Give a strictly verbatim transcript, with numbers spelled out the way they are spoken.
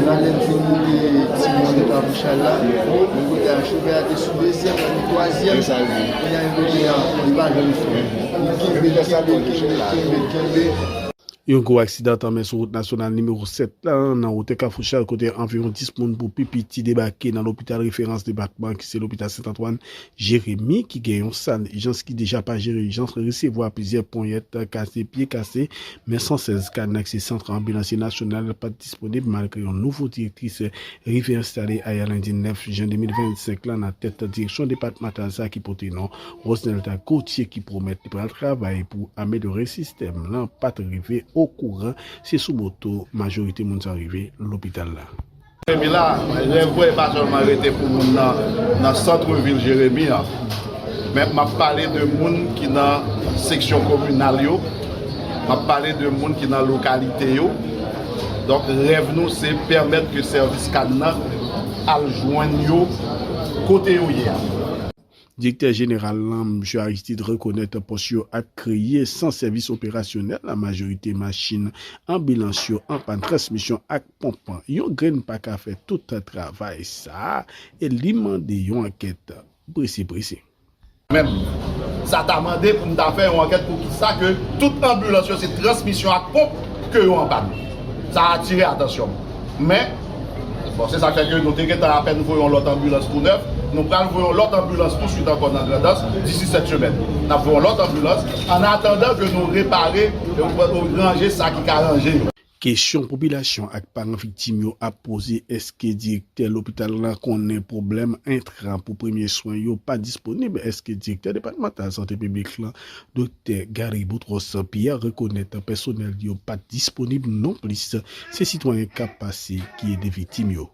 Talè m fin moute timoun nan Kafou Chay la, men kote a chofè a te sou dezyèm, la li twazyèm. Kounye a li kote a, li pa janm fè. Li kenbe, kenbe, kenbe, kenbe, kenbe. Yon gwo aksidan tanmen sou wout nasyonal nimewo sèt la, nan wotè Kafou Chay, kote anviwon dis moun pou pi piti debake nan lopital referans depatman ki se lopital Sent Antwàn Jeremi, ki gen yon sal ijans ki deja pa jere ijans, resevwa plizyè ponyèt, kase pye, kase men. San sèz ka nan aksè sant anbilansye nasyonal pa t disponib malgre yon nouvo direktris rive enstale ayè lendi nèf jen de mil vennsenk la nan tèt direksyon depatmantal sa ki pote non Rosnelda Gauthier, ki pwomèt li pral travay pou amelyore sistèm lan. Pa t rive okouran, se sou moto majorite moun sa rive lopital la. Jeremi la, rèv mwen pa sèlman rete pou moun nan, nan sant vil Jeremi an, men m ap pale de moun ki nan seksyon kominal yo, m ap pale de moun ki nan lokalite yo. Donk, rèv nou se pèmèt ke sèvis kad nan al jwenn yo kote yo ye a. Direktè jeneral lan, M. Aristide, rekonèt pòs yo ap kreye san sèvis operasyonèl, majorite machin anbilans yo an pàn transmisyon ak ponp. Yon grenn pa ka fè tout travay sa a, e li mande yon ankèt prese prese. Menm, sa ta mande pou m ta fè yon ankèt pou kisa ke tout anbilans yo se transmisyon ak ponp ke yo an pàn. Sa atire atansyon m. Men, bon, se sa k fè ke nou te gentan apèn voye yon lòt anbilans tou nèf. Nou pral voye yon lòt anbilans touswit ankò nan Grandans, disi sèt semèn. N ap voye yon lòt anbilans, an atandan ke nou repare e ranje sa ki ka ranje yo. Kesyon popilasyon ak paran viktim yo ap poze, èske direktè lopital la konnen pwoblèm entra pou premye swen yo pa disponib? Èske direktè depatmantal sante piblik la, Doktè Gary Boutros Pierre, rekonèt pèsonèl yo pa t disponib nonplis? Se sitwayen k ap pase ki ede viktim yo.